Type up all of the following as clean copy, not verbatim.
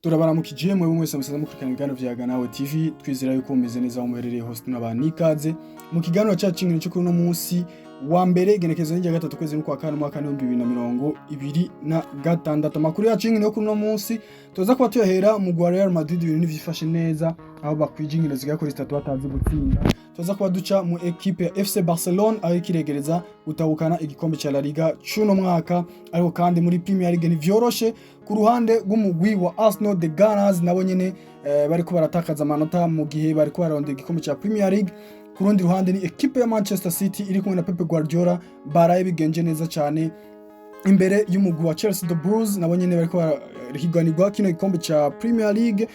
Turabaramukije mwebwe mwese musanzwe mukurikirana ibiganiro vya Ganawe TV. Twizera yuko mumeze neza aho muherereye hose. Tunabaha ikaze mu kiganiro cyacu c'inkino cyo kuri uno munsi wa mbere, igenekerezo rya 3, kwezi n'ukwa kane, umwaka w'2026. Amakuru yacu y'inkino yo kuri uno munsi tuza kuba tuyahera mu gwa Real Madrid. Ibintu ntivyifashe neza, aho bakwije inkino zigera kuri zitatu batazi gutsinda. Tuza kuba duca mu ekipe ya FC Barcelone, aho ikiregereza gutahukana igikombe ca La Liga c'uno mwaka. Ariko kandi muri Premier League ntivyoroshe ku ruhande rw'umugwi wa Arsenal, The Gunners. Nabo nyene bariko baratakaza amanota mu gihe bariko bararondera igikombe ca Premier League. Ku rundi ruhande ni ekipe ya Manchester City iri kumwe na Pep Guardiola, baraye bigenje neza cyane imbere y'umugwi wa Chelsea, The Blues. Nabo nyene bariko barahiganirwa kino gikombe ca Premier League.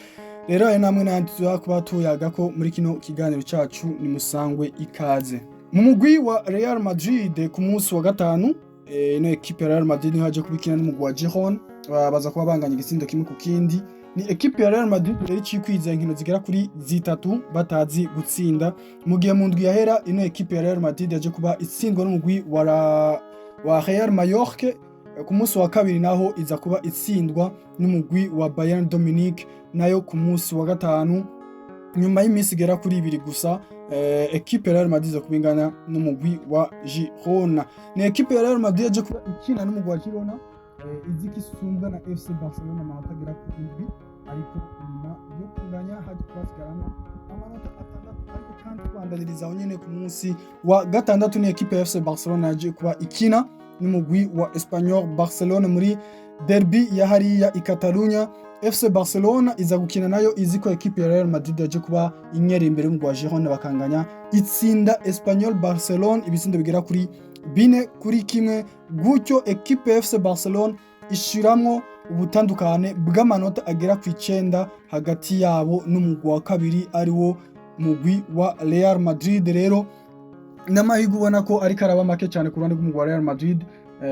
Rero ayo namwe n'ayandi tuza kuba tuyaga ko muri kino kiganiro cacu. Ni musangwe ikaze. Mu mugwi wa Real Madrid, ku munsi wa gatanu, ino ekipe ya Real Madrid niho yaje kubikina n'umugwi wa Girona, baza kuba banganya igitsindo 1 ku kindi. Ni ekipe ya Real Madrid rero icikwiza inkino zigera kuri zitatu batazi gutsinda, mu gihe mu ndwi yahera ino ekipe ya Real Madrid yaje kuba itsindwa n'umugwi wa Real Mallorca. Ku munsi wa kabiri naho iza kuba itsindwa n'umugwi wa Bayern Munich. Nayo ku munsi wa gatanu, nyuma y'iminsi igera kuri 2 gusa, ekipe ya Real Madrid iza kuba ingana n'umugwi wa Girona. Ni ekipe ya Real Madrid yaje kuba ikina n'umugwi wa Girona izi ko isumbwa na FC Barcelona amanota agera ku 7, ariko nyuma yo kunganya haje kubasigaramo amanota 6. Ariko kandi tubandaniriza aho nyene, ku munsi wa gatandatu ni ekipe ya FC Barcelona yaje kuba ikina n'umugwi wa Espanyol Barcelona muri derby ya hariya i Catalunya. FC Barcelona iza gukina nayo izi ko ekipe ya Real Madrid yaje kuba inyera imbere y'umugwi wa Girona bakanganya, itsinda Espanyol Barcelona ibitsindo bigera kuri 4-1. Gutyo ekipe ya FC Barcelona ishiramwo ubutandukane bw'amanota agera ku 9 hagati yabo n'umugwi wa kabiri, ari wo mugwi wa Real Madrid. Rero n'amahirwe ubona ko ariko araba make cyane ku ruhande rw'umugwi wa Real Madrid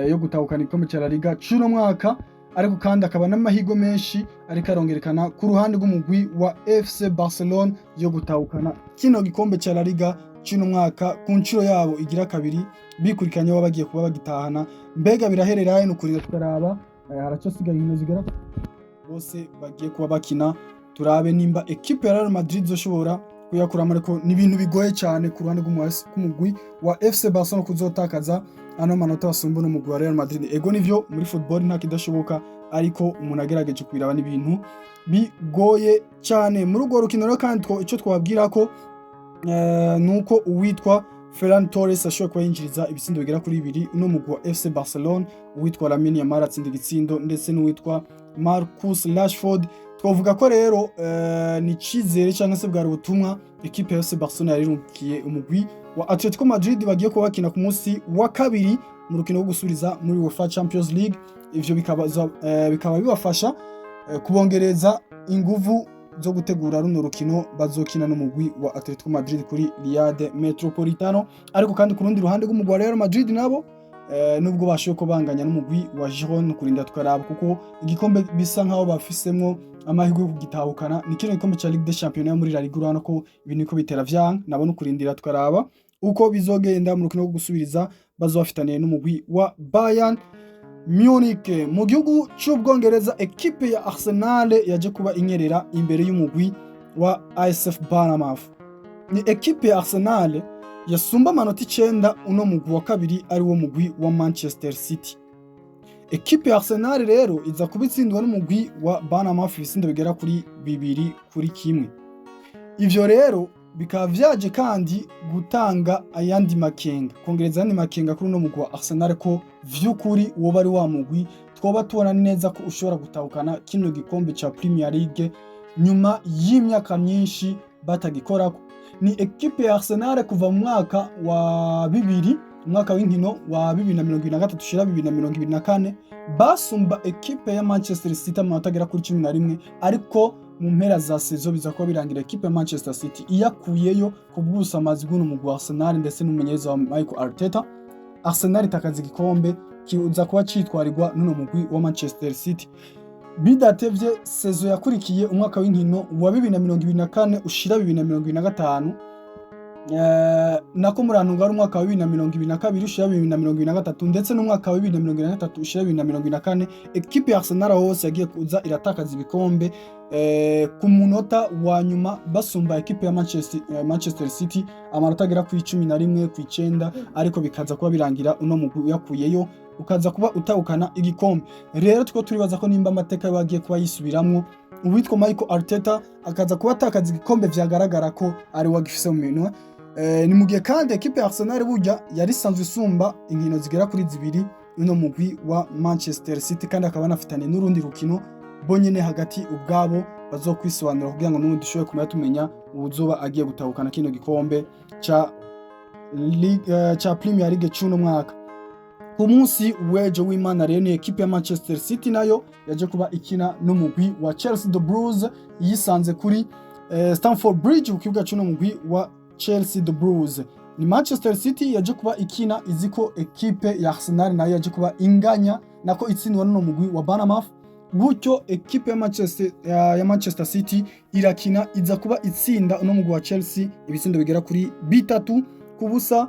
yo gutahukana igikombe cya La Liga c'uno mwaka, ariko kandi akaba n'amahirwe menshi ariko arongerekana ku ruhande rw'umugwi wa FC Barcelona yo gutahukana kino gikombe cya La Liga c'uno mwaka ku nshuro yabo igira kabiri bikurikiranye, baba bagiye kuba bagitahana. Mbega biraherera he? Nukurira tukaraba. Haracyasigaye inkino zigera bose bagiye kuba bakina, turabe nimba ekipe ya Real Madrid izoshobora kuyakuramo. Ariko ni ibintu bigoye cyane ku ruhande rw'umugwi wa FC Barcelona kuzotakaza ano manota basumba n'umugwi wa Real Madrid. Ego nivyo, muri football nta kidashoboka, ariko umuntu agerageje kubiraba n'ibintu bigoye cyane. Muri urwo rukino rero kandi icyo twababwira ko nuko uwitwa Ferran Torres ashobora kuba yinjiriza ibitsindo bigera kuri bibiri uno mugwi wa FC Barcelona, uwitwa Lamine Yamal atsinda igitsindo, ndetse n'uwitwa Marcus Rashford. Twavuga ko rero ni cizere cyangwa se bwari ubutumwa ekipe ya FC Barcelona yarirungikiye umugwi wa Atletico Madrid bagiye kuba bakina ku munsi wa kabiri mu rukino rwo gusubiriza muri UEFA Champions League. Ivyo bikaba bibafasha kubongereza inguvu zo gutegura runo rukino bazokina n'umugwi wa Atletico Madrid kuri Riyad Metropolitano. Ariko kandi ku rundi ruhande rw'umugwi wa Real Madrid nabo, nubwo bashoboye ko banganya n'umugwi wa Girona, kurinda tukaraba, kuko igikombe bisa nkaho bafisemwo amahirwe yo kugitahukana ni kino gikombe ca Ligue des Champions yo muri La Liga. Urabona ko ibintu niko bitera vyanka. Nabo no kurindira tukaraba uko bizogenda mu rukino rwo gusubiriza bazobafitaniye n'umugwi wa Bayern Munich. Mu gihugu c'Ubwongereza, ekipe ya Arsenal yaje kuba inyerera imbere y'umugwi wa AFC Bournemouth. Ni ekipe ya Arsenal yasumba amanota 9 uno mugwi wa kabiri, ari wo mugwi wa Manchester City. Ekipe ya Arsenal rero iza kuba itsindwa n'umugwi wa Bournemouth ibitsindo bigera kuri 2-1. Ivyo rero bikaba vyaje kandi gutanga ayandi makenga, kongereza ayandi makenga kuri uno mugwi wa Arsenal, ko vy'ukuri woba ari wa mugwi twoba tubona neza ko ushobora gutahukana kino gikombe ca Premier League nyuma y'imyaka myinshi batagikorako. Ni ekipe ya Arsenal kuva mu mwaka wa bibiri, umwaka w'inkino wa 2023 ushira 2024, basumba ekipe ya Manchester City amanota agera kuri 11, ariko mu mpera za saison biza kuba birangira ekipe ya Manchester City iyakuyeyo ku bw'ubusamazi bw'uno mugwi wa Arsenal ndetse n'umumenyereza wa Michael Arteta. Arsenal itakaza igikombe, kiza kuba citwarirwa n'uno mugwi wa Manchester City. Bidatevye, saison yakurikiye, umwaka w'inkino wa 2024 ushira 2025. Nako murantunga, ari umwaka wa 2022 ushira 2023, ndetse n'umwaka wa 2023 ushira 2024, ekipe ya Arsenal hose yagiye kuza iratakaza ibikombe ku munota wa nyuma, basumba ekipe ya Manchester City amanota agera ku 11 ku 9, ariko bikaza kuba birangira uno mugwi uyakuyeyo, ukaza kuba utahukana igikombe. Rero two turibaza ko nimba amateka bagiye kuba yisubiramwo, uwitwa Michael Arteta akaza kuba atakaza igikombe, vyagaragara ko ari wagifise mu minwe. Ni mu gihe kandi ekipe ya Arsenal burya yari isanzwe isumba inkino zigera kuri zibiri uno mugwi wa Manchester City, kandi akaba banafitanye n'urundi rukino bonyene hagati ubwabo bazokwisobanura kugira ngo n'ubundi dushobore kumenya tumenya uwuzoba agiye gutahukana kino gikombe ca Premier League c'uno mwaka. Ku munsi w'ejo w'Imana rero, ni ekipe ya Manchester City nayo yaje kuba ikina n'umugwi wa Chelsea the Blues, yisanze kuri Stamford Bridge, ku kibuga c'uno mugwi wa Chelsea the Blues. Ni Manchester City yaje kuba ikina izi ko ekipe ya Arsenal nayo yaje kuba inganya, nako itsindwa n'uno mugwi wa Bournemouth. Gutyo ekipe ya Manchester City irakina, iza kuba itsinda uno mugwi wa Chelsea ibitsindo bigera kuri 3-0.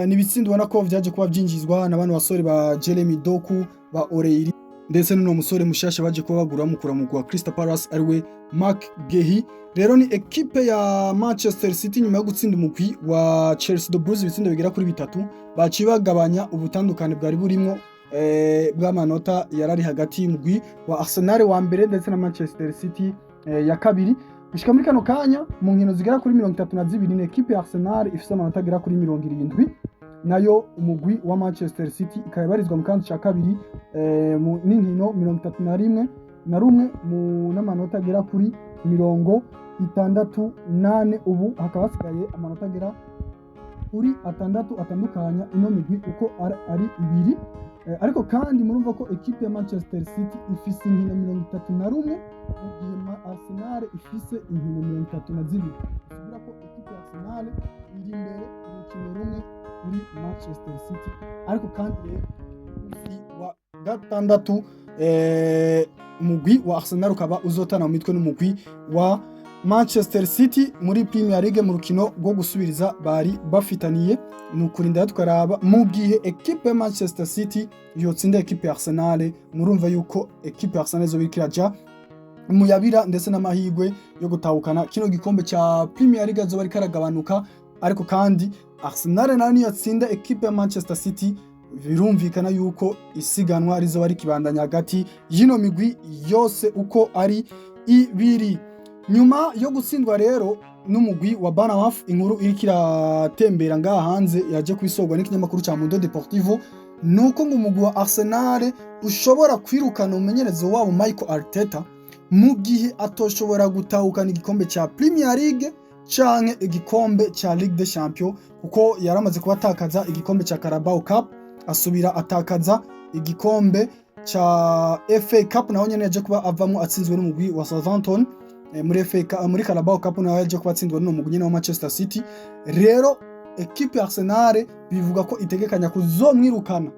Ni ibitsindo ubona ko vyaje kuba vyinjizwa na bano basore ba Jeremy Doku, ba O'Reilly, ndetse n'uno musore mushasha baje kuba bagura, mukura mugwi wa Crystal Palace, ariwe Marc Guehi. Rero ni ekipe ya Manchester City, nyuma yo gutsinda umugwi wa Chelsea the Blues ibitsindo bigera kuri bitatu, baciye bagabanya ubutandukane bwari burimwo bw'amanota yarari hagati y'umugwi wa Arsenal wa mbere ndetse na Manchester City ya kabiri. Gushika muri kano kanya, mu nkino zigera kuri 32, ni ekipe ya Arsenal ifise amanota agera kuri 70, nayo umugwi wa Manchester City ikaba ibarizwa mu kanzu ca kabiri n'inkino 31 na rumwe mu n'amanota agera kuri 64. Ubu hakaba hasigaye amanota agera kuri 6 atandukanya ino migwi uko ari ibiri. Ariko kandi murumva ko ekipe ya Manchester City ifise inkino 31, mu gihe Arsenal ifise inkino 32. Bisigura ko ekipe ya Arsenal iri imbere urukino rumwe kuri Manchester City. Ariko kandi rero, munsi wa gatandatu, umugwi wa Arsenal ukaba uzotana mu mitwe n'umugwi wa Manchester City muri Premier League mu rukino rwo gusubiriza bari bafitaniye. Ni ukurinda tukaraba. Mu gihe ekipe ya Manchester City yotsinda ekipe ya Arsenal, murumva yuko ekipe ya Arsenal izoba iriko iraja muyabira, ndetse n'amahirwe yo gutahukana kino gikombe ca Premier League azoba ariko aragabanuka. Ariko kandi Arsenal nayo niyatsinda ekipe ya Manchester City, birumvikana yuko isiganwa rizoba rikibandanya hagati y'ino migwi yose uko ari ibiri. Nyuma yo gutsindwa rero n'umugwi wa Bournemouth, inkuru iriko iratembera ngaha hanze, yaje kwisorwa n'ikinyamakuru ca Mundo Deportivo, nuko ngo umugwi wa Arsenal ushobora kwirukana umumenyerezo wabo Michael Arteta mu gihe atoshobora gutahukana igikombe ca Premier League canke igikombe ca Ligue des Champions, kuko yaramaze kuba atakaza igikombe ca Carabao Cup, asubira atakaza igikombe ca FA Cup, naho nyene yaje kuba avamwo atsinzwe n'umugwi wa Southampton. Muri FA Cup, muri Carabao Cup naho yaje kuba atsindwa n'uwo mugwi nyene wa Manchester City. Rero ekipe ya Arsenal bivuga ko itegekanya kuzomwirukana,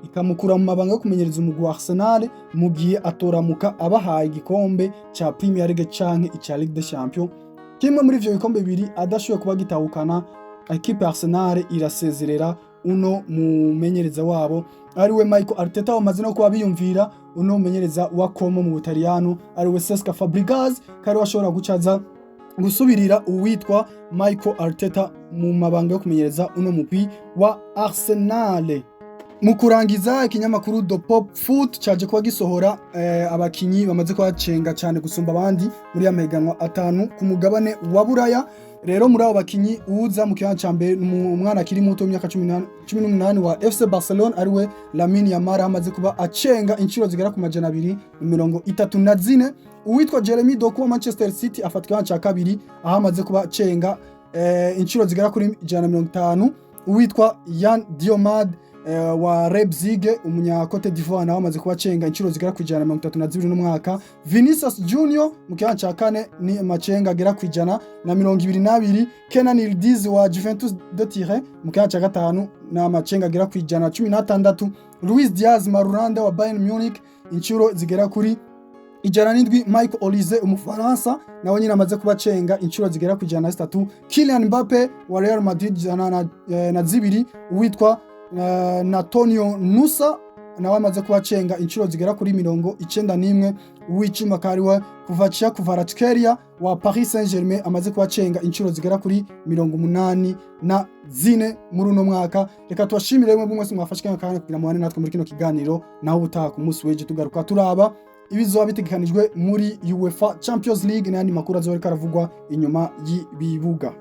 ikamukura mu mabanga yo kumenyereza umugwi wa Arsenal, mu gihe atoramuka abahaye igikombe ca Premier League canke ica Ligue des Champions. Kimwe muri ivyo bikombe bibiri adashoboye kuba gitahukana, ekipe ya Arsenal irasezerera uno mumenyereza wabo, ariwe Michael Arteta. Bamaze no kuba biyumvira uno mumenyereza wa Como mu Butaliyano, ariwe Cesc Fabregas, kari washobora gucaza gusubirira uwitwa Michael Arteta mu mabanga yo kumenyereza uno mugwi wa Arsenal. Mu kurangiza, ikinyamakuru The Pop Foot caje kuba gisohora abakinyi bamaze kubacenga cyane gusumba abandi muri ya mahiganwa atanu ku mugabane wa Buraya. Rero muri abo bakinyi, uza mu kibanza ca mbere ni umwana akiri muto w'imyaka 18 wa FC Barcelona, ariwe Lamine Yamal, amaze kuba acenga inshuro zigera ku 234. Uwitwa Jeremy Doku wa Manchester City afata ikibanza ca kabiri, aho amaze kuba acenga inshuro zigera kuri 150. Uwitwa Yan Diomande wa Leipzig, umunya Cote d'Ivoire, nawe amaze kuba acenga inshuro zigera ku 132 n'umwaka. Vinicius Junior mu kibanza ca kane ni macenga agera ku 122. Kenan Yildiz wa Juventus de Turin mu kibanza ca gatanu ni amacenga agera ku 116. Luis Diaz Marulanda wa Bayern Munich inshuro zigera kuri 107 Michael Olise, umufaransa, nawe nyine amaze kubacenga inshuro zigera ku 103. Kylian Mbappe wa Real Madrid 102. Uwitwa Natonio Nusa nawe amaze kubacenga inshuro zigera kuri 91. Uw'icumi akaba Khvicha Kvaratskhelia wa Paris Saint-Germain, amaze kubacenga inshuro zigera kuri 84 muri uno mwaka. Reka tubashimire mwe mwese mwafashe kano kanya kugira mubane natwe muri kino kiganiro. Naho ubutaha ku munsi w'ejo tugaruka turaba ibizoba bitegekanijwe muri UEFA Champions League n'ayandi makuru azoba ariko aravugwa inyuma y'ibibuga.